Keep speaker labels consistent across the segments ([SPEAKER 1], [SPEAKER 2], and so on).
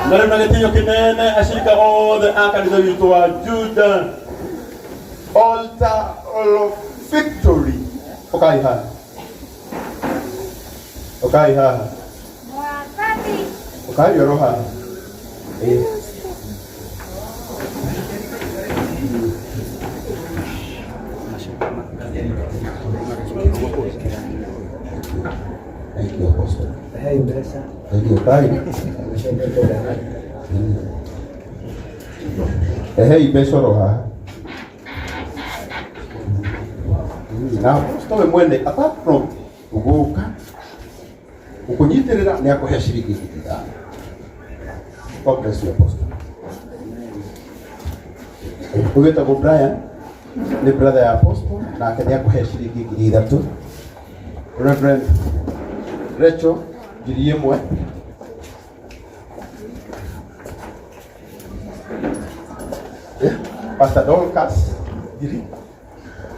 [SPEAKER 1] Na rĩu na gĩtĩo kĩnene acirika othe a kanitha witũ wa Juda Altar of Victory, ũkai haha, ũkai haha, ũkai oro haha. Ĩĩ. Thank you, Apostle.
[SPEAKER 2] Hei mbeca.
[SPEAKER 1] Thank you, Kai. Ehei mbeca oro haha. Na Apostle we mwene apart from gũka gũkũnyitĩrĩra nĩ akũhe ciringi 5,000. God bless you, Apostle. Ũyũ wĩtagwo Brian nĩ brother ya Apostle nake nĩ akũhe ciringi 3,000. Reverend Rachel 1,000. Yeah. Pastor Dorcas 1,000.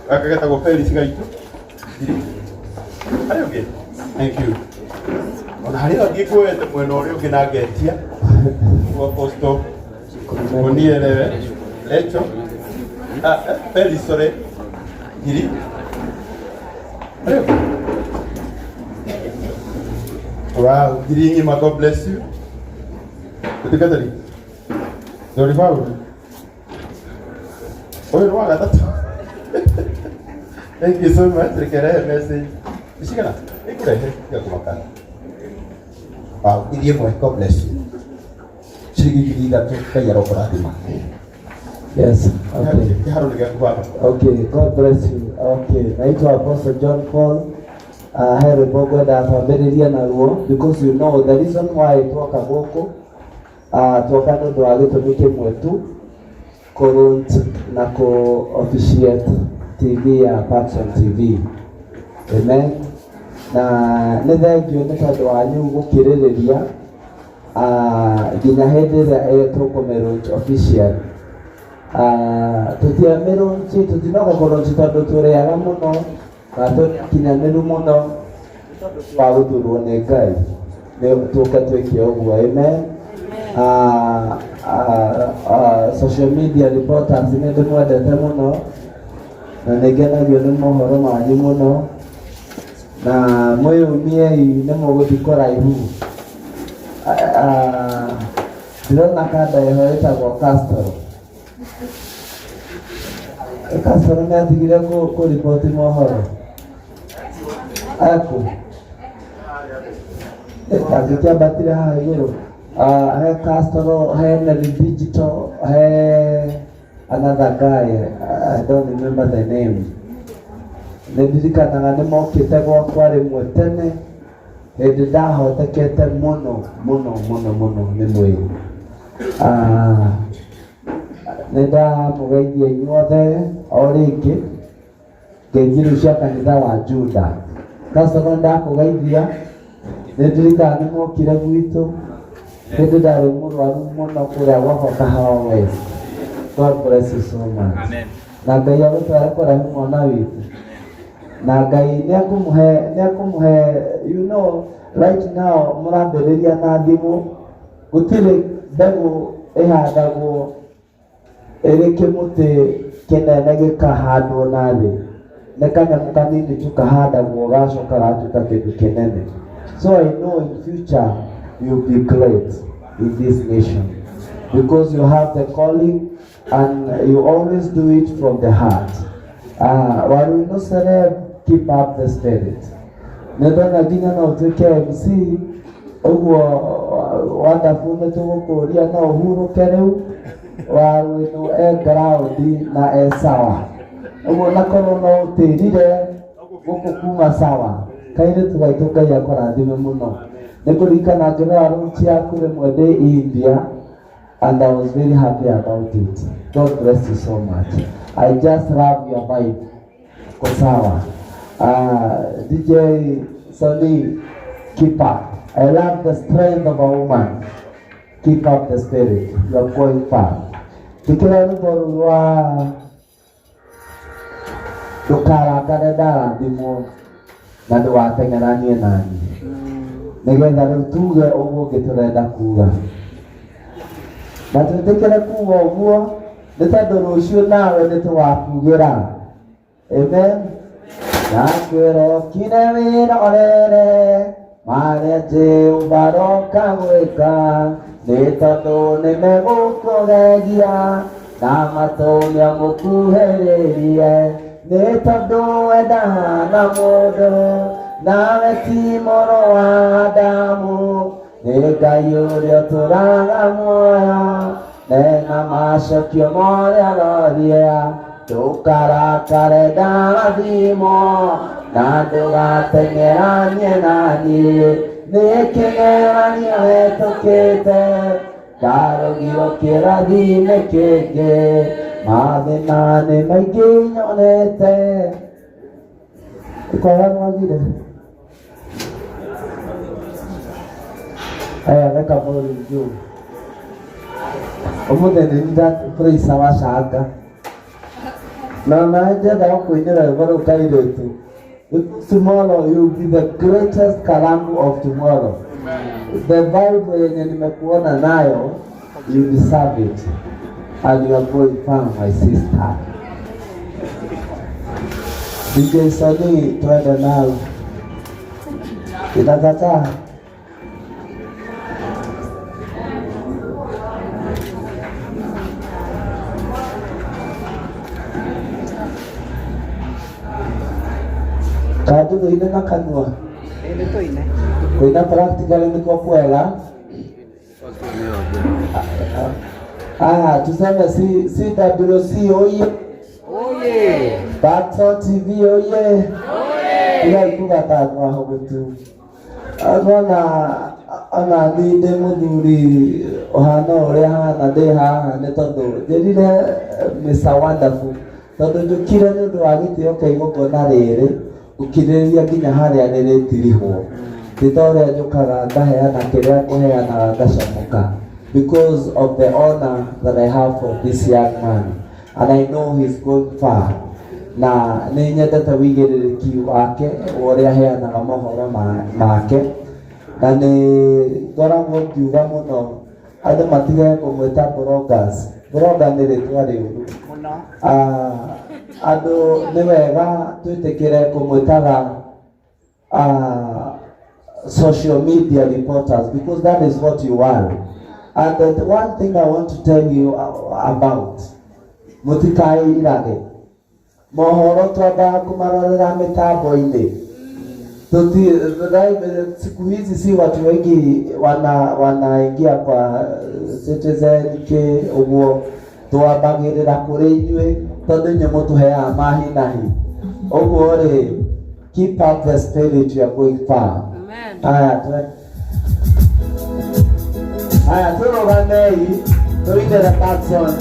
[SPEAKER 1] Gaka getagwo Felix Gaitu 1,000. Harĩ ũngĩ? Thank you. Ona harĩ angĩ nguoete mwena ũrĩa ũngĩ na ngetia. Nĩguo Apostle Unielewe. Rachel. Ah, Felix, sorry. 1,000. Harĩ ũngĩ? Wow, 1,000 ng'ima, God bless you. Ũtungatĩri. Ndũrĩ Paul. Ũyũ nĩ wa gatatũ. Thank you so much. Reke rehe message. Icigana? Ĩkũrehe tiga kũmaka. Wow, 1,000. God bless you. Ciringi 3,000 Ngai arokũrathima.
[SPEAKER 2] Yes, okay.
[SPEAKER 1] Kĩharo nĩ gĩaku baba.
[SPEAKER 2] Okay, God bless you. Okay, naitwa Apostle John Paul. He rwĩmbo ngwendaga twambĩrĩrie naruo because you know the reason why twoka gũkũ, twoka nĩ ũndũ wa gĩtũmi kĩmwe tu, kũ launch na kũ officiate TV ya Patson TV. Amen. Na nĩ thengiũ nĩ tondũ wanyu gũkirĩrĩria nginya hĩndĩ ĩrĩa tũkũmĩ launch official. Tũtiamĩ launch, tũtinoka kũ launch tondũ tũrĩaga mũno na tũkinyanĩru mũno, wa gũthurwo nĩ Ngai nĩ tũke twĩke ũguo. Amen. Social media reporters, nĩ ndĩmwendete mũno na nĩ ngenagio nĩ mohoro manyu mũno, na mwĩyũmiei nĩ mũgũthiĩ kũraihu. Ndĩrona kanda ĩho ĩtagwo Castro. Castro nĩ atigire kũriboti mohoro ekũ angĩkĩambatire haha igũrũ. He Castro, he Nelly Digital, he another guy, I don't remember the name. Nĩ ndirikanaga nĩ mokĩte gwakwa rĩmwe tene hĩndĩ ndahotekete mũno mũno mũno mũno nĩ mwĩrĩ. Nĩ ndamũgeithia inyuothe o rĩngĩ ngeithi rĩu cia kanitha wa Juda. Castro, nĩ ndakũgeithia. Nĩ ndirikanaga nĩ mwokire gwitũ hĩndĩ ndarĩ mũrwaru mũno kũrĩa gwakwa Kahawa West. God bless you so much.
[SPEAKER 3] Amen.
[SPEAKER 2] Na Ngai agũtware kũraihu, mwana witũ, na Ngai nĩ akũmũhe, nĩ akũmũhe. You know, right now mũrambĩrĩria na thimũ. Gũtirĩ mbegũ ĩhandagwo ĩrĩ kĩmũtĩ kĩnene gĩkahandwo na thĩ, nĩ kanyamũ kanini tu kahandagwo gacoka gatuĩka kĩndũ kĩnene. So I know in future you'll be great in this nation because you have the calling and you always do it from the heart. Waruino celeb, keep up the spirit. Nĩ ndona nginya no ũtuĩke MC ũguo wonderful. Nĩ tũgũkũria no ũhurũke rĩu. Waruino e ground na e sawa ũguo, na korwo no ũtĩrire gũkũ kuma sawa. Kairĩtu gaitũ, Ngai akũrathime mũno. Nĩ kũririkana ngĩrora launch yaku rĩmwe ndĩ India and I was very happy about it. God bless you so much. I just love your vibe. Ko sawa. DJ Sonny, keep up. I love the strength of a woman. Keep up the spirit. You are going far. Ndikĩra rwĩmbo rũu rwa ndũkarakare ndarathimwo na ndũgateng'eranie nani, nĩgetha rĩu tuge ũguo ũngĩ tũrenda kuga. Na twĩtĩkĩre kuga ũguo nĩ tondũ rũciũ nawe nĩ tũgakugĩra. Amen. Nakwĩra ũkire wĩrorere marĩa Jehova aroka gwĩka, nĩ tondũ nĩ megũkũgegia na matũmia mũkuhĩrĩrie, nĩ tondũ we ndahana mũndũ nawe ti mũrũ wa Adamu, nĩ Ngai ũrĩa ũtũraga muoyo mena macokio morĩa aroria, ndũkarakare ndarathimwo na ndũgateng'eranie na niĩ, nĩ kĩgeranio hetũkĩte ndarũgirwo kĩrathi-inĩ kĩngĩ, mathĩna nĩ maingĩ nyonete. Kwaga mwagire aya meka mũrĩnjũ ũmũthĩ nĩ ndapraisa wacanga na nawe ndĩrenda gũkũinĩra rwĩmbo rũu kairĩtu. Tomorrow you will be the greatest Karangu of tomorrow. The vibe yenye nimekuona nayo, you deserve it and you are going far, my sister. DJ Sony, twende nao. Inakataa. Kandu thuine na kanua.
[SPEAKER 3] Ĩĩ tũine.
[SPEAKER 2] Kuina practically nĩkuo kwega. Ah, tuseme CWC oye.
[SPEAKER 3] Oye.
[SPEAKER 2] Batson TV oye. Tigai kuga ta mwahũgũtu. Ona ona niĩ ndĩ mũthuri ũhana ũrĩa hana ndĩ haha nĩ tondũ njĩrire Mr. Wonderful, tondũ njũkire nĩ ũndũ wa gĩtĩo kĩa igongona rĩrĩ gũkirĩrĩria nginya harĩa rĩrĩtirihwo, ti ta ũrĩa njũkaga ngaheana kĩrĩa ngũheanaga ngacomoka, because of the honor that I have for this young man, and I know he's going far, na nĩ nyendete wĩigĩrĩrĩki wake wa ũrĩa aheanaga mohoro make, na nĩ ngoragwo ngiuga mũno andũ matige kũmwĩta bloggers. Blogger nĩ rĩtwa rĩũru.
[SPEAKER 3] Mũno.
[SPEAKER 2] Ah, andũ nĩ wega twĩtĩkĩre kũmwĩtaga social media reporters, because that is what you are. And the one thing I want to tell you about, mũtikairage mohoro twambaga kũmarorera mĩtambo-inĩ. Siku hizi si watu wengi wanaingia kwa Citizen k ũguo, twambagĩrĩra kũrĩ inyuĩ tondũ inyuĩ mũtũheaga mahinahi ũguo rĩ. Keep up the spirit, you are going far. Aya twe aya tũrũgamei tũinĩre Patson.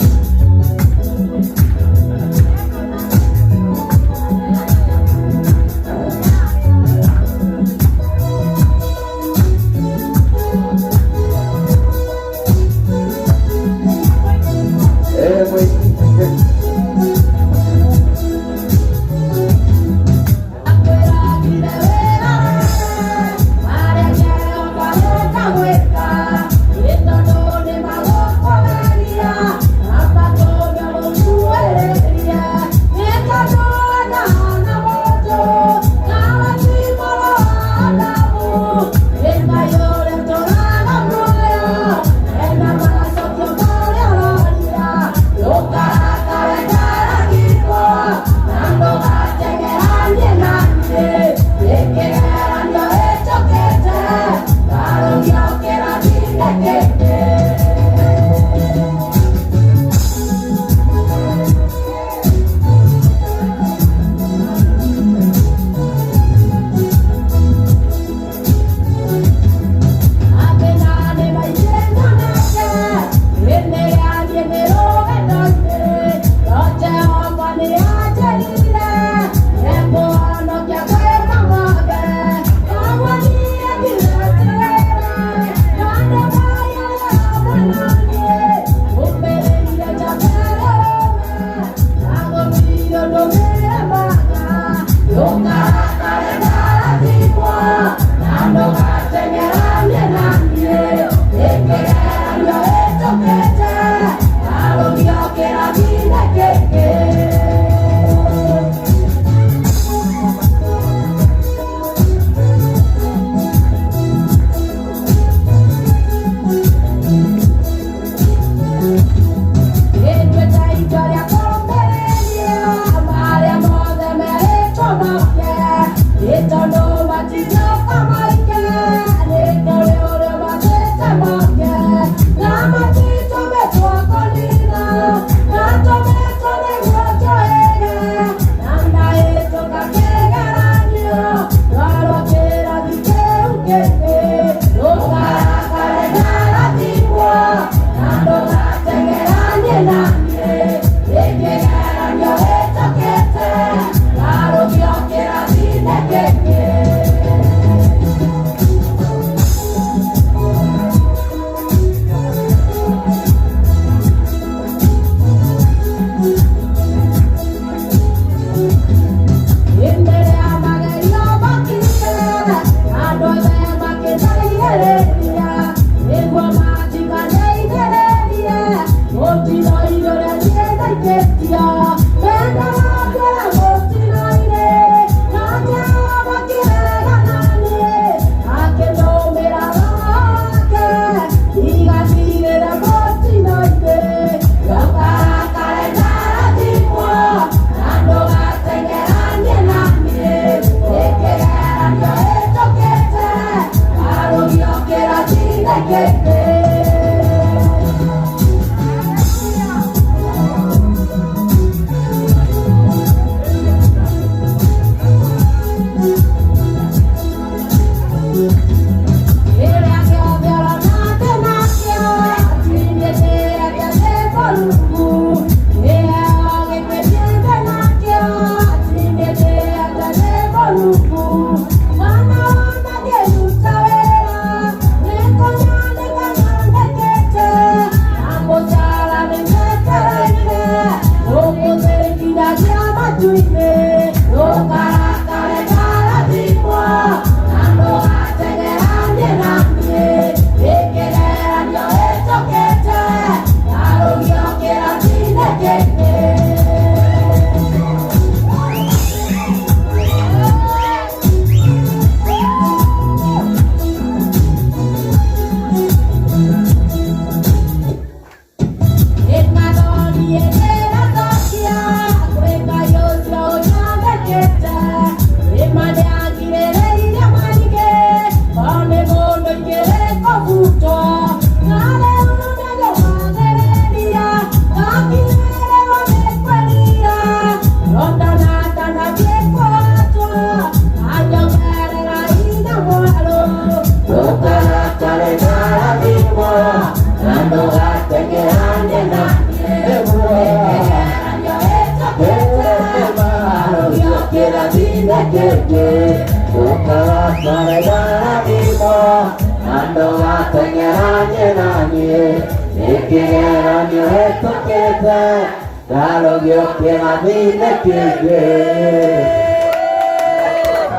[SPEAKER 2] Eh,
[SPEAKER 4] Marĩa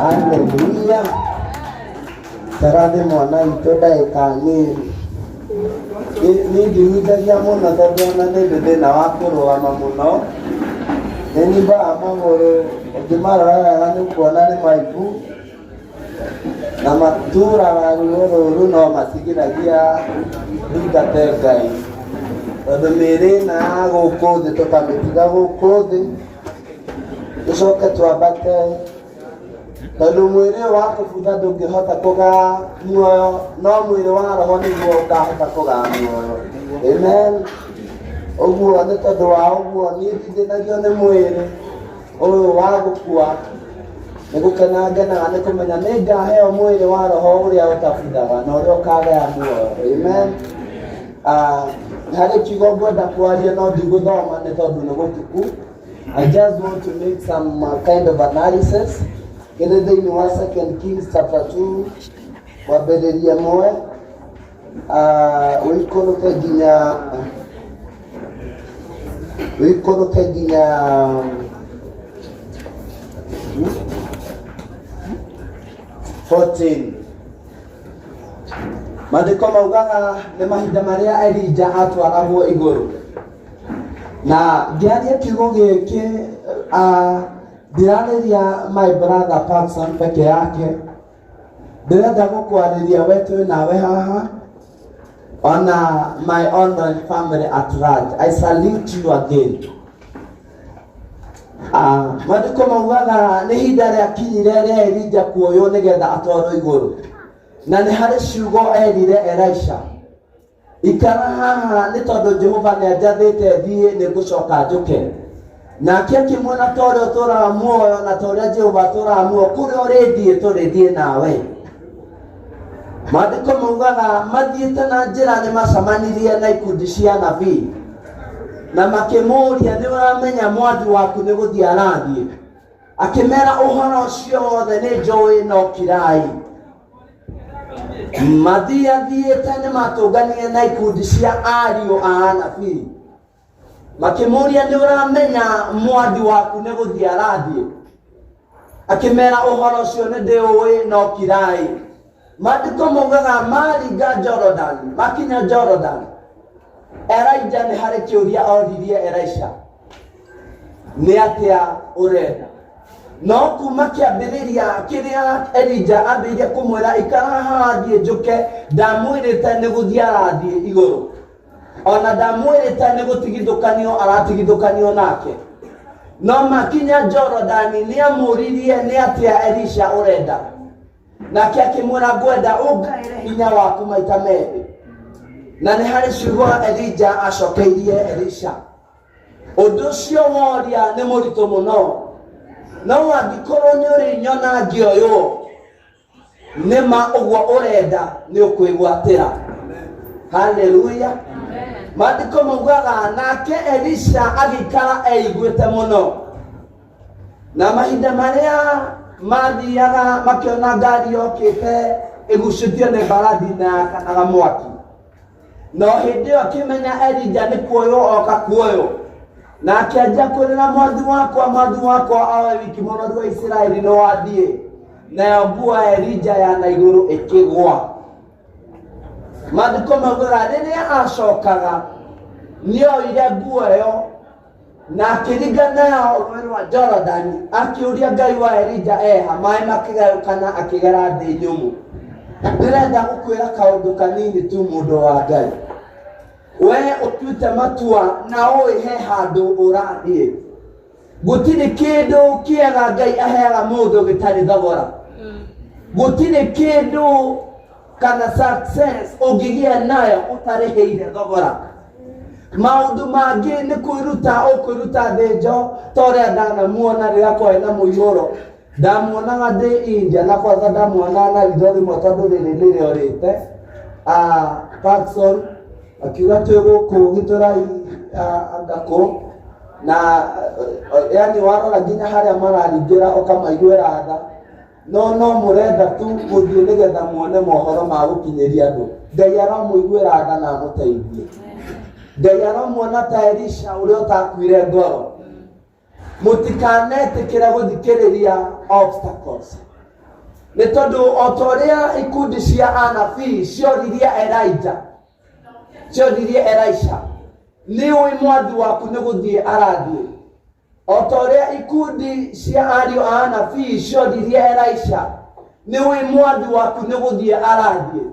[SPEAKER 2] Haleluya. Tarathi mwana witũ ndagĩka nini. Niĩ ndihutagia mũno tondũ ona nĩ ndĩ thĩna wa kũrũgama mũno. Nĩ nyimbaga magũrũ, ũngĩmarora wega nĩ ũkuona nĩ maimbu na maturaga ruo rũru no matigiragia ndungate Ngai. Tondũ mĩĩrĩ ĩna ya gũkũ thĩ tũkamĩtiga gũkũ thĩ, tũcoke twambate tondũ mwĩrĩ ũyũ wa kũbutha ndũngĩhota kũgaa muoyo, no mwĩrĩ wa roho nĩguo ũkahota kũgaa muoyo. Amen. Ũguo nĩ tondũ wa ũguo niĩ ndithĩnagio nĩ mwĩrĩ ũyũ wa gũkua, nĩ gũkena ngenaga nĩ kũmenya nĩ ngaheo mwĩrĩ wa roho ũrĩa ũtabuthaga na ũrĩa ũkagaya muoyo. Amen. Harĩ kiugo ngwenda kwaria no ndigũthoma nĩ tondũ nĩ gũtuku. I just want to make some kind of analysis kĩrĩ thĩinĩ wa Second Kings chapter 2 kwambĩrĩria ĩmwe, ũikũrũke nginya ũikũrũke nginya 14. Maandĩko maugaga nĩ mahinda marĩa Elija atwaragwo igũrũ, na ngĩaria kiugo gĩkĩ, ndirarĩria my brother Patson peke yake, ndĩrenda gũkwarĩria we twĩ nawe haha, ona my online family at large. I salute you again. Maandĩko maugaga nĩ ihinda rĩakinyire rĩa Elija kuoywo nĩgetha atwarwo igũrũ, na nĩ harĩ ciugo erire Elisha. Ikara haha nĩ tondũ Jehova nĩ anjathĩte thiĩ, nĩ ngũcoka njũke. Nake akĩmuona ta ũrĩa ũtũũraga muoyo na ta ũrĩa Jehova atũũraga muoyo, kũrĩa ũrĩthiĩ tũrĩthiĩ nawe. Maandĩko maugaga mathiĩte na njĩra nĩ macamanirie na ikundi cia anabii na makĩmũũria, nĩ ũramenya mwathi waku nĩ gũthiĩ arathiĩ? Akĩmera, ũhoro ũcio wothe nĩ njũĩ, no kirai. Mathiathiĩte nĩ matũnganire na ikundi cia ariũ a anabii, makĩmũũria, nĩ ũramenya mwathi waku nĩ gũthiĩ arathiĩ? Akĩmera, ũhoro ũcio nĩ ndĩũĩ, no kirai. Maandĩko maugaga maringa Jordan, makinya Jordan, Elijah nĩ harĩ kĩũria oririe Elisha, nĩ atĩa ũrenda? No kuma kĩambĩrĩria kĩrĩa Elija ambĩrĩirie kũmwĩra, ikara haha thiĩ njũke, ndamwĩrĩte nĩ gũthiĩ arathiĩ igũrũ, ona ndamwĩrĩte nĩ gũtigithũkanio aratigithũkanio nake. No makinya Jorodani nĩ amũririe, nĩ atĩa Elisha ũrenda? Nake akĩmwĩra, ngwenda ũngaĩre hinya waku maita merĩ. Na nĩ harĩ ciugo Elija acokeirie Elisha, ũndũ ũcio woria nĩ mũritũ mũno, no angĩkorwo nĩ ũrĩnyona ngĩoywo, nĩ ma ũguo ũrenda nĩ ũkwĩgwatĩra. Haleluya. Maandĩko maugaga nake Elisha agĩikara eiguĩte mũno, na mahinda marĩa mathiaga makĩona ngari yokĩte ĩgucĩtio nĩ mbarathi na yakanaga mwaki. No hĩndĩ ĩyo akĩmenya Elija nĩ kuoywo oka kuoywo, na akĩanjia kũrĩra, mwathi wakwa, mwathi wakwa, owe wiki mũnoru wa Isiraeli nĩ wathiĩ. Nayo nguo ya Elija ya na igũrũ ĩkĩgwa. Maandĩko maugaga rĩrĩa acokaga nĩoire nguo ĩyo na akĩringa nayo rũĩ rwa Jorodani, akĩũria Ngai wa Elija eha, maĩ makĩgayũkana, akĩgera thĩ nyũmũ. Ndĩrenda gũkwĩra kaũndũ kanini tu, mũndũ wa Ngai. We ũtuĩte matua na ũĩ he handũ ũrathiĩ. Gũtirĩ kĩndũ kĩega Ngai aheaga mũndũ gĩtarĩ thogora. Gũtirĩ kĩndũ kana success ũngĩgĩa nayo ũtarĩhĩire thogora. Maũndũ mangĩ nĩ kwĩruta ũkwĩruta thĩnjo, ta ũrĩa ndanamuona rĩrĩa kwarĩ na mũihũro. Ndamuonaga ndĩ India, na kwanza ndamuonaga na ritho rĩmwe tondũ rĩrĩ nĩrĩorĩte. Parkson akiuga twĩ gũkũ Gĩthũrai ngakũ na yani warora nginya harĩa mararingĩra ũkamaiguĩra tha, no no mũrenda tu gũthiĩ nĩgetha muone mohoro ma gũkinyĩria andũ. Ngai aramũiguĩra tha na amũteithie. Ngai aramuona ta Elisha ũrĩa ũtakuire ngoro. Mũtikanetĩkĩre gũthikĩrĩria obstacles, nĩ tondũ o ta ũrĩa ikundi cia anabii cioririe Elijah, cioririe Elisha, nĩ ũĩ mwathi waku nĩ gũthiĩ arathiĩ? O ta ũrĩa ikundi cia ariũ a anabii cioririe Elisha, nĩ ũĩ mwathi waku nĩ gũthiĩ arathiĩ?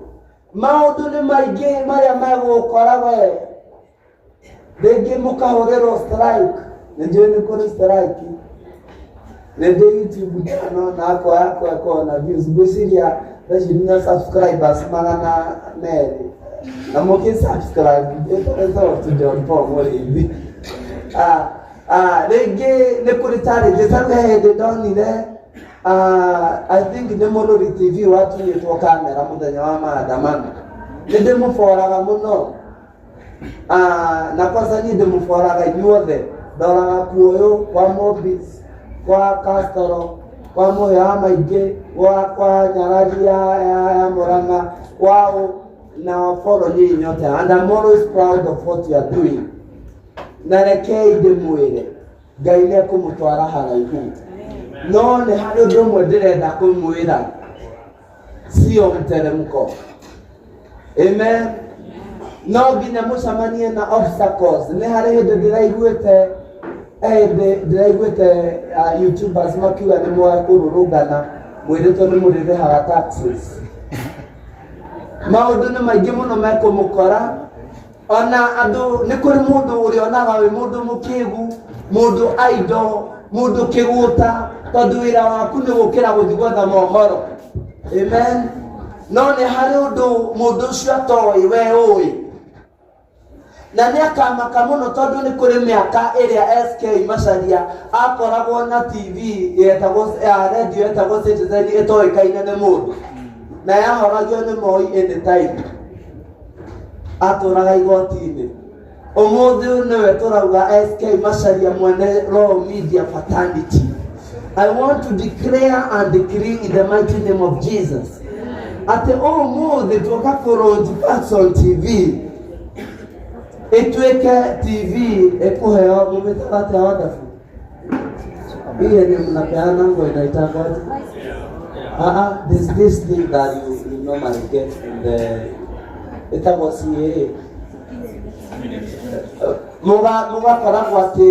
[SPEAKER 2] Maũndũ nĩ maingĩ marĩa megũgũkora we. Rĩngĩ mũkahũrĩrwo strike, nĩ njũĩ nĩ kũrĩ strike. Nĩ ndĩ YouTube channel na akwa yakwa ĩkoragwo na views, ngwĩciria thaa ici ndĩ na subscribers 200, na mũkĩ subscribe ĩtagwo to John Paul Mũrĩithi. Rĩngĩ nĩ kũrĩ challenges, ta rĩu he hĩndĩ ndonire, I think nĩ Mũrũri TV watunyĩtwo kamera mũthenya wa maandamano. Nĩ ndĩmũboraga mũno. Na kwanza niĩ ndĩmũboraga inyuothe, ndoraga kuoyũ kwa Mobis, kwa Castro, kwa Mũhĩa wa Maingĩ, kwa Nyarari ya Murang'a, kwao na follow nyinyi nyote, and I'm always proud of what you are doing. Na rekei ndĩmwĩre, Ngai nĩ ekũmũtwara haraihu, no nĩ harĩ ũndũ ũmwe ndĩrenda kũmwĩra, sio mteremko. Amen. No nginya mũcemanie na obstacles. Nĩ harĩ hĩndĩ ndĩraiguĩte, hĩndĩ ndĩraiguĩte YouTubers makiuga nĩ mwekũrũrũngana mwĩrĩtwo nĩ mũrĩrĩhaga taxes. Maũndũ nĩ maingĩ mũno mekũmũkora. Ona andũ, nĩ kũrĩ mũndũ ũrĩonaga wĩ mũndũ mũkĩgu, mũndũ aindo, mũndũ kĩgũta, tondũ wĩra waku nĩ gũkĩra gũthiĩ gwetha mohoro. Amen. No nĩ harĩ ũndũ mũndũ ũcio atoĩ we ũĩ. Na nĩ akamaka mũno tondũ nĩ kũrĩ mĩaka ĩrĩa SK Macharia akoragwo na TV yetagwo ya radio yetagwo Citizen ĩtoĩkaine nĩ mũndũ na yahoragio nĩ Moi anytime atũraga igoti-inĩ. Ũmũthĩ ũyũ nĩwe tũrauga SK Macharia mwene Royal Media Fraternity. I want to declare and decree in the mighty name of Jesus atĩ ũmũthĩ tuoka kũrũnji Patson TV ĩtuĩke TV ĩkũheo mũmĩtaga atĩa wonderful hii yenye mnapeana ngo inaitangwaje? Ah, ah, there's this thing that you normally get from the ĩtagwo CAA. Mũgakoragwo atĩ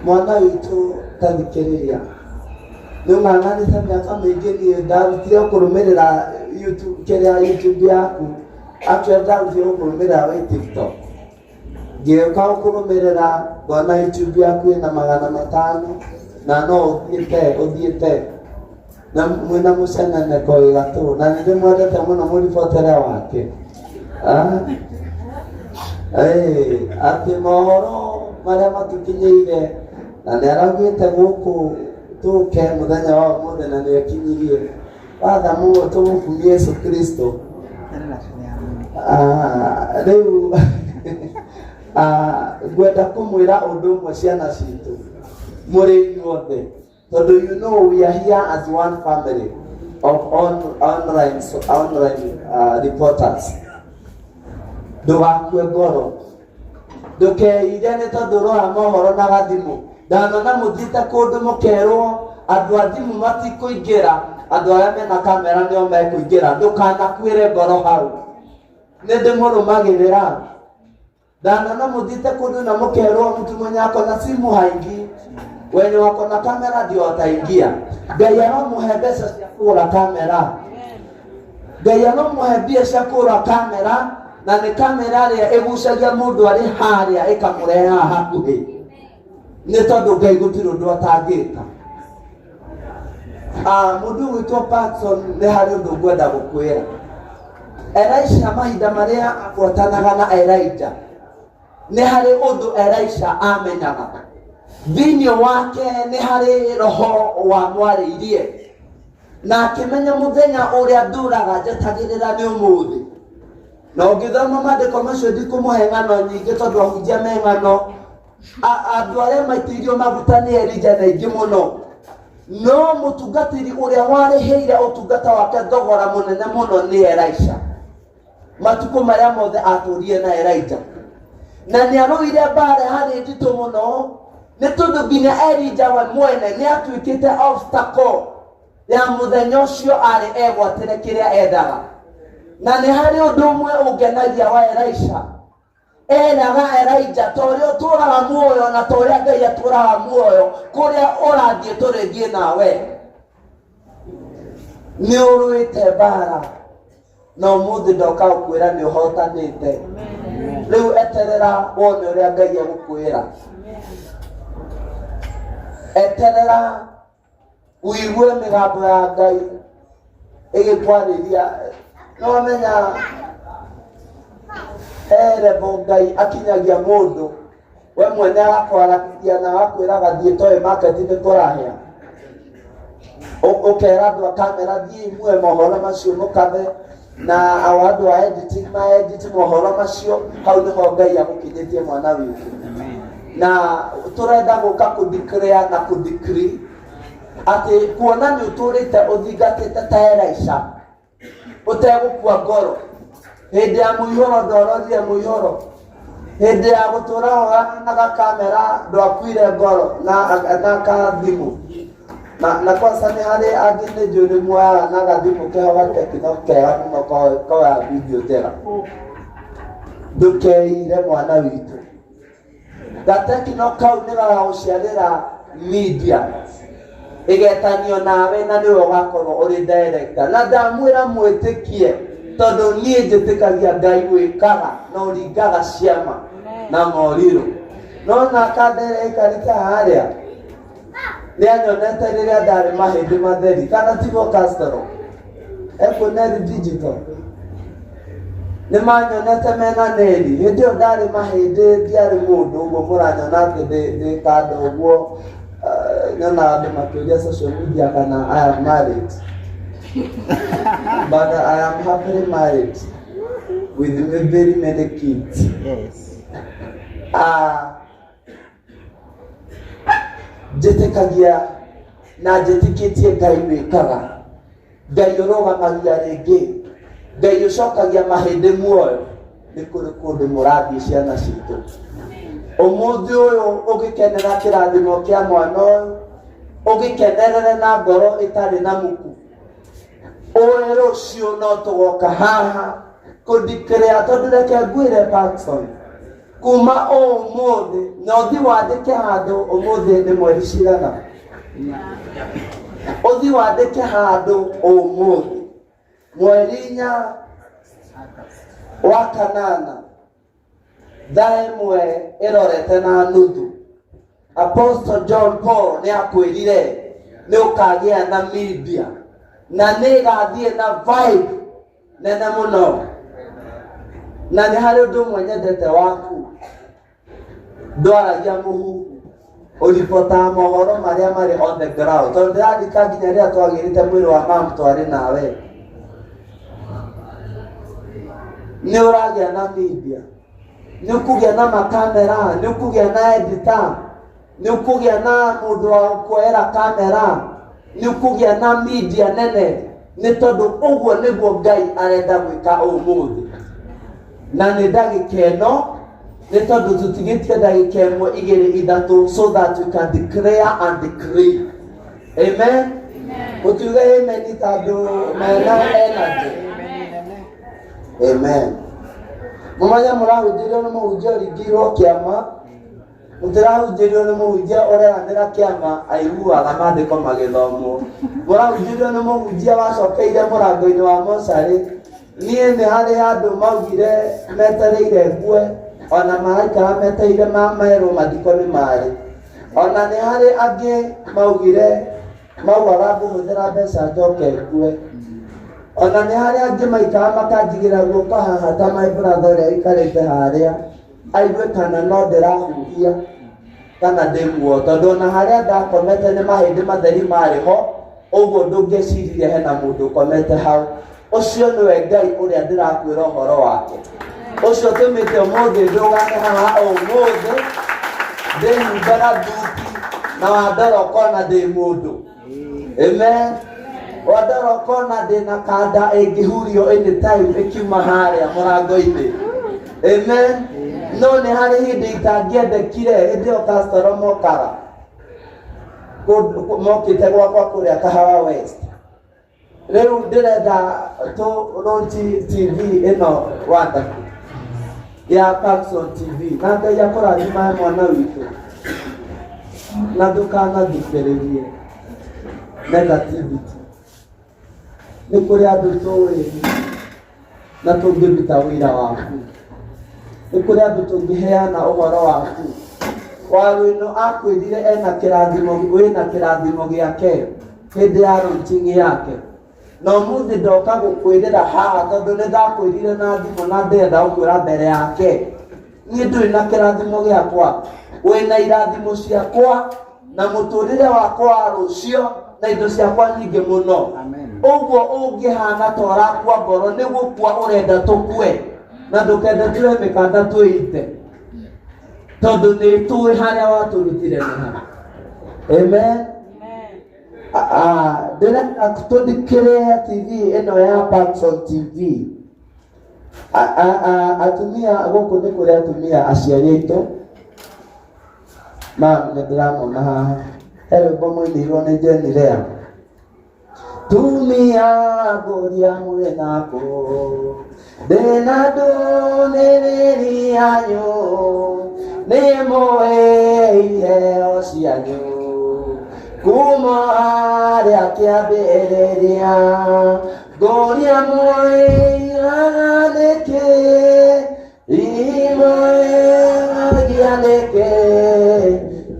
[SPEAKER 2] mwana witũ tathikĩrĩria nĩ ũng'ang'anĩte mĩaka mĩingĩ. Niĩ ndarutire kũrũmĩrĩra YouTube, kĩrĩa YouTube yaku. Actually ndarutire gũkũrũmĩrĩra wĩ TikTok, ngĩũka gũkũrũmĩrĩra ngona YouTube yaku ĩna 500 na no ũthiĩte na mwĩna mũceneneko wĩ gatũ na nĩ ndĩmwendete mũno mũribotere wake. Ah. Atĩ mohoro marĩa matũkinyĩire na nĩ araugĩte gũkũ tũke mũthenya wa ũmũthĩ na nĩ akinyirie watha mũno tũmũkumie Yesu Kristo. Ah, rĩu ngwenda kũmwĩra ũndũ ũmwe ciana citũ mũrĩ inyuothe tondũ you know we are here as one family of online, so online reporters. Ndũgakue ngoro, ndũkeire nĩ tondũ ũrora mohoro na gathimũ. Ndanona mũthiĩte kũndũ mũkerwo andũ a thimũ matikũingĩra, andũ arĩa mena kamera nĩo mekũingĩra. Ndũkanakuĩre ngoro hau, nĩ ndĩmũrũmagĩrĩra. Ndanona mũthiĩte kũndũ na mũkerwo mtu mwenye ako na simu haingii, wenye wako na kamera ndio wataingia. Ngai aromũhe mbeca cia kũgũra kamera. Ngai aromũhe mbia cia kũgũra kamera, na nĩ kamera ĩrĩa ĩgucagia mũndũ arĩ harĩa ĩkamũrehe haha hakuhĩ, nĩ tondũ Ngai gũtirĩ ũndũ atangĩka. Ah, mũndũ ũgwĩtwo Patson, nĩ harĩ ũndũ ngwenda gũkwĩra. Elisha mahinda marĩa abuatanaga na Elijah, nĩ harĩ ũndũ Elisha amenyaga thĩinĩ wake, nĩ harĩ roho wamwarĩirie na akĩmenya mũthenya ũrĩa ndũraga njetagĩrĩra nĩ ũmũthĩ. Na ũngĩthoma maandĩko macio, ndikũmũhe ng'ano nyingĩ tondũ ahunjia me ng'ano. Andũ arĩa maitĩirio maguta nĩ Elija na aingĩ mũno, no mũtungatĩri ũrĩa warĩhĩire ũtungata wake thogora mũnene mũno nĩ Elisha. Matukũ marĩa mothe atũrire na Elijah na nĩ arũire mbara harĩ nditũ mũno, nĩ tondũ nginya Elijah we mwene nĩ atuĩkĩte obstacle ya mũthenya ũcio arĩ egwatĩre kĩrĩa endaga. Na nĩ harĩ ũndũ ũmwe ũngenagia wa Elisha. Eraga Elijah, ta ũrĩa ũtũraga muoyo na ta ũrĩa Ngai atũraga muoyo, kũrĩa ũrathiĩ tũrĩthiĩ nawe. Nĩ ũrũĩte mbara na ũmũthĩ ndoka gũkwĩra nĩ ũhotanĩte. Rĩu eterera wone ũrĩa Ngai egũkwĩra. Eterera ũigue mĩgambo ya Ngai ĩgĩkwarĩria. Nĩwamenya he level Ngai akinyagia mũndũ we mwene agakwaragĩria na agakwĩraga thiĩ toĩ market nĩ kũrahĩa. Ũkera andũ a kamera thiĩ mue mohoro macio mũkathe na ao andũ a editing ma edit mohoro macio. Hau nĩho Ngai agũkinyĩtie mwana witũ, na tũrenda gũka kũ-declare na kũ-decree atĩ kuona nĩ ũtũrĩte ũthingatĩte ta Elisha ũtegũkua ngoro hĩndĩ ya mũihũro, ndororire mũihũro hĩndĩ ya gũtũra na gakamera, ndwakuire ngoro na kathimũ na kwanza nĩ harĩ angĩ nĩ njũĩ nĩ muoyaga na gathimũ keho gatekino kega mũno koya video njega. Ndũkeire mwana witũ, gatekino kau nĩ gagagũciarĩra media ĩgetanio nawe na nĩwe ũgakorwo ũrĩ director. Na ndamwĩra mwĩtĩkie tondũ niĩ njĩtĩkagia Ngai wĩkaga na ũringaga ciama na morirũ. Nona kandere ĩikarĩte harĩa nĩ anyonete rĩrĩa ndarĩ mahĩndĩ matheri, kana tiguo Castro Econel Digital? Nĩ manyonete mena neri. Hĩndĩ ĩyo ndarĩ mahĩndĩ, ndiarĩ mũndũ ũguo mũranyona atĩ ndĩ kando ũguo. Nyonaga andũ makĩũria social media kana I am married. But I am happily married with very many kids.
[SPEAKER 3] Yes.
[SPEAKER 2] Ah, njĩtĩkagia na njĩtĩkĩtie Ngai wĩkaga, Ngai ũrũgamagia rĩngĩ, Ngai ũcokagia mahĩndĩ muoyo. Nĩ kũrĩ kũndũ mũrathiĩ ciana citũ. Ũmũthĩ ũyũ ũgĩkenera kĩrathimo kĩa mwana ũyũ, ũgĩkenerere na ngoro ĩtarĩ na muku. Ũĩ rũciũ no tũgoka haha kũndikĩrĩa, tondũ reke ngwĩre Parkson, kuma ũmũthĩ na ũthiĩ wandĩke handũ, ũmũthĩ nĩ mweri cigana, ũthiĩ wandĩke handũ ũmũthĩ mweri 4 wa 8 thaa 1:15, Apostle John Paul nĩ akwĩrire nĩ ũkagĩa na media na nĩ ĩgathiĩ na vibe nene mũno. Na nĩ harĩ ũndũ ũmwe nyendete waku, ndwaragia mũhuhu, ũribotaga mohoro marĩa marĩ on the ground, tondũ ndĩrandĩka nginya rĩrĩa twagĩrĩte mwĩrĩ wa mam twarĩ nawe. Nĩ ũragĩa na media, nĩ ũkũgĩa na makamera, nĩ ũkũgĩa na editor, nĩ ũkũgĩa na mũndũ wa kuoera kamera, nĩ ũkũgĩa na media nene, nĩ tondũ ũguo nĩguo Ngai arenda gwĩka ũmũthĩ. Na nĩ ndagĩka ĩno, nĩ tondũ tũtigĩtie ndagĩka 1, 2, 3, so that we can declare and decree. Amen. Gũtiuga amen tondũ mena energy. Amen. Mũmanya mũrahunjĩrio nĩ mũhunjia ũringĩirwo kĩama, mũtirahunjĩrio nĩ mũhunjia ũreanĩra kĩama aiguaga maandĩko magĩthomwo, mũrahunjĩrio nĩ mũhunjia wacokeire mũrango-inĩ wa mocarĩ. Niĩ nĩ harĩ andũ maugire metereire ngue, ona maraikara metereire merwo mathiko nĩ marĩ. Ona nĩ harĩ angĩ maugire maugaga ngũhũthĩra mbeca njoke ngue. Ona nĩ harĩ angĩ maikara makanjigĩra guoko haha ta my brother ũrĩa ũikarĩte harĩa, aigue kana no ndĩrahuhia kana ndĩ muoyo, tondũ ona harĩa ndakomete nĩ mahĩndĩ matheri marĩ ho, ũguo ndũngĩciririe hena mũndũ ũkomete hau. Ũcio nĩwe Ngai ũrĩa ndĩrakwĩra ũhoro wake, ũcio tũmĩte ũmũthĩ ndũgame haha ũmũthĩ ndĩhumbaga thuti na wandora ũkona ndĩ mũndũ. Amen. Wandora ũkona ndĩna kanda ĩngĩhurio anytime ĩkiuma harĩa mũrango-inĩ. Amen. No nĩ harĩ hĩndĩ itangĩendekire, hĩndĩ ĩyo kastoro mokaga mokĩte gwakwa kũrĩa Kahawa West. Rĩu ndĩrenda tũ launch TV ĩno wonderful ya Parkson TV, na Ngai akũrathima mwana witũ, na ndũkanathikĩrĩrie negativity. Nĩ kũrĩ andũ tũĩ na tũngĩruta wĩra waku, nĩ kũrĩ andũ tũngĩheana ũhoro waku. Waru ĩno akwĩrire ena kĩrathimo, wĩna kĩrathimo gĩake hĩndĩ ya launching yake, na ũmũthĩ ndoka gũkwĩrĩra haha, tondũ nĩ ndakwĩrire na thimũ na ndĩrenda gũkwĩra mbere yake, niĩ ndũrĩ na kĩrathimo gĩakwa, wĩna irathimo ciakwa na mũtũrĩre wakwa wa rũcio na indo ciakwa nyingĩ mũno. Ũguo ũngĩhana ta ũrakua ngoro, nĩ gũkua ũrenda tũkue, na ndũkende tũre mĩkanda twĩite, tondũ nĩ tũĩ harĩa watũrutire nĩ ha. Amen. Ndĩrenda tũthikĩrĩre TV ĩno ya Parkson TV. Atumia gũkũ nĩ kũrĩ atumia aciari aitũ ma nĩ ndĩramona haha, he rwĩmbo mũinĩirwo nĩ Jenny Lea, tumia ngũria mwĩnako, ndĩna ndũmĩrĩri yanyu, nĩ mũĩ iheo cianyu kuma harĩa kĩambĩrĩria, ngũria mwĩiraga nĩkĩ, imwĩragia nĩkĩ,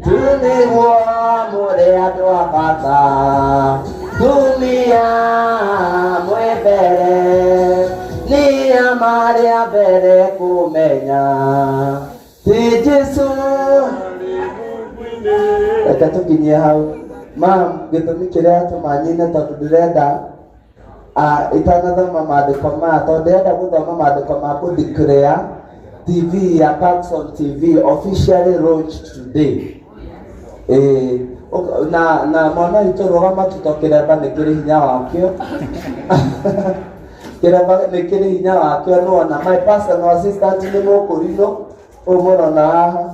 [SPEAKER 2] tu nĩguo mũrĩ andũ a bata, tumia mwĩ mbere nĩ Arĩa marĩ a mbere kũmenya ti Jesu. Reke tũkinyie hau. Mam, gĩtũmi kĩrĩa atũma nyine tondũ ndĩrenda itanathoma maandĩko maya, tondũ ndĩrenda gũthoma maandĩko ma kũ declare TV ya Parkson TV officially launched today. Ĩĩ, na mwana witũ rũgama tu to kĩremba nĩ kĩrĩ hinya wakĩo. Kĩremba nĩ kĩrĩ hinya wakĩo. Nĩwona my personal assistant nĩ mũkũrinũ ũyũ mũrona haha,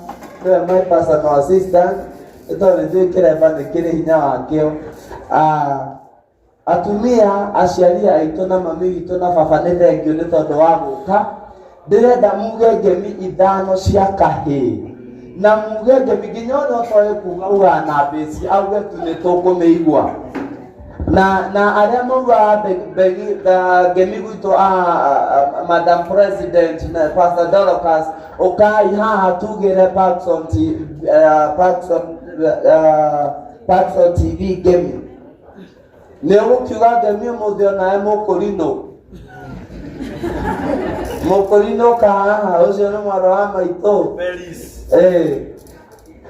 [SPEAKER 2] nĩwe my personal assistant, tondũ nĩ njũĩ kĩremba nĩ kĩrĩ hinya wakĩo. Atumia, aciari aitũ na mami witũ na baba, nĩ thengiũ nĩ tondũ wa gũka. Ndĩrenda muge ngemi ithano cia kahĩĩ na muge ngemi nginya ũrĩa ũtoĩ kuga ugaga na mbĩci auge tu nĩ tũkũmĩigua. Na arĩa maugaga ngemi gwitũ, Madam President na Pastor Dorcas, ũkai haha tugĩre Parkson Parkson, Parkson TV ngemi. Nĩ ũgũkiuga ngemi ũmũthĩ onawe mũkũrinũ. Mũkũrinũ ka haha, ũcio nĩ mwarĩ wa maitũ.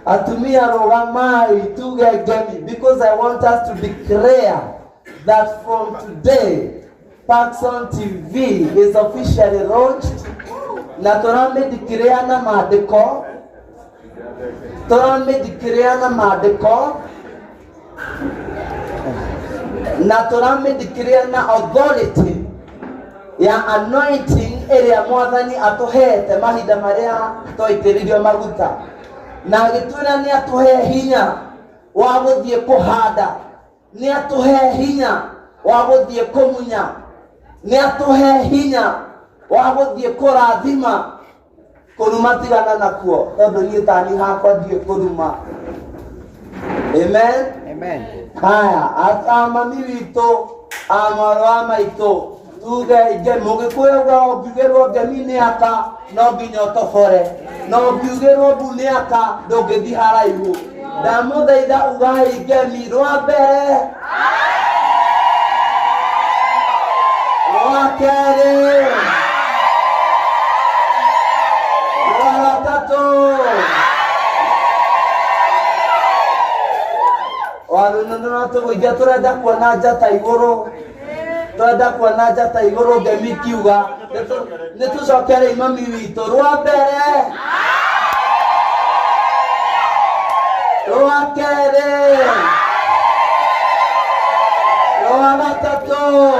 [SPEAKER 2] Atumia, rũgamai tuge ngemi, because I want us to declare that from today Parkson TV is officially launched, na tũramĩdeclare na maandĩko, tũramĩdeclare na maandĩko na tũramĩdeclare na authority ya anointing ĩrĩa Mwathani atũhete mahinda marĩa twaitĩrĩrio maguta, na agĩtwĩra nĩ atũhe hinya wa gũthiĩ kũhanda, nĩ atũhe hinya wa gũthiĩ kũmunya, nĩ atũhe hinya wa gũthiĩ kũrathima. Kũruma tigana nakuo, tondũ niĩ tani hakwa ndiĩ kũruma. Amen.
[SPEAKER 3] Amen.
[SPEAKER 2] Haya, amami witũ, amwarĩ wa maitũ, tuge inge mũgĩkũyũ uga ũngiugĩrwo ngemi nĩ aka no nginya ũtobore, na ũngiugĩrwo mbu nĩ aka ndũngĩthiĩ haraihu. Ndamũthaitha ugai ngemi rwa mbere, rwa kerĩ, rwa gatatũ. Warũnũnũra tũgũithia, tũrenda kuona njata igũrũ, tũrenda kuona njata igũrũ. Ngemi kiuga nĩ tũcokere mami witũ, rwa mbere, rwa kerĩ, rwa gatatũ,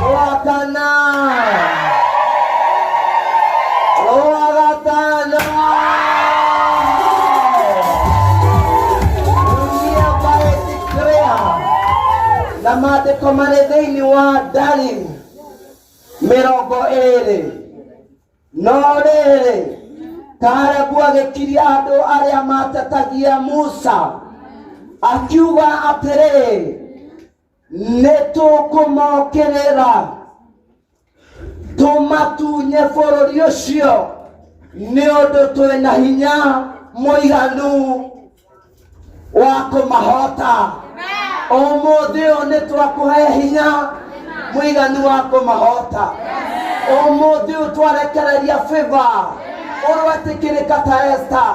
[SPEAKER 2] rwa kana, rwa gatano. Hereby declare na maandĩko marĩ thĩinĩ wa Ndari 20. No rĩrĩ, Kalebu agĩkiria andũ arĩa matetagia Musa, akiuga atĩrĩ, nĩ tũkũmokĩrĩra tũmatunye bũrũri ũcio, nĩ ũndũ twĩna hinya mũiganu wa kũmahota. Ũmũthĩ ũyũ nĩ twakũhe hinya mũiganu wa kũmahota. Ũmũthĩ ũyũ twarekereria favor ũrwetĩkĩrĩka ta Esther.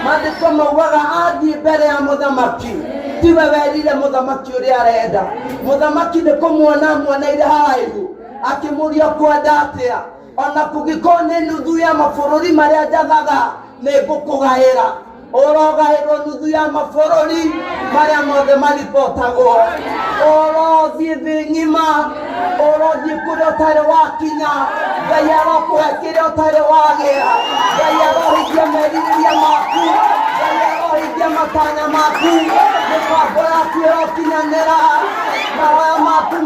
[SPEAKER 2] Maandĩko maugaga athiĩ mbere ya mũthamaki, tiwe werire mũthamaki ũrĩa arenda. Mũthamaki nĩ kũmuona amuoneire haraihu, akĩmũria, kwenda atĩa? Ona kũngĩkorwo nĩ nuthu ya mabũrũri marĩa njathaga, nĩ ngũkũgaĩra. Ũrogaĩrwo nuthu ya mabũrũri marĩa mothe maribotagwo. Ũrothiĩ thĩ ng'ima, ũrothiĩ kũrĩa ũtarĩ wakinya. Ngai arokũhe kĩrĩa ũtarĩ wagĩa. Ngai arohingia merirĩria maku. Ngai arohingia matanya maku. Mĩbango yaku ĩrokinyanĩra. Mahoya maku.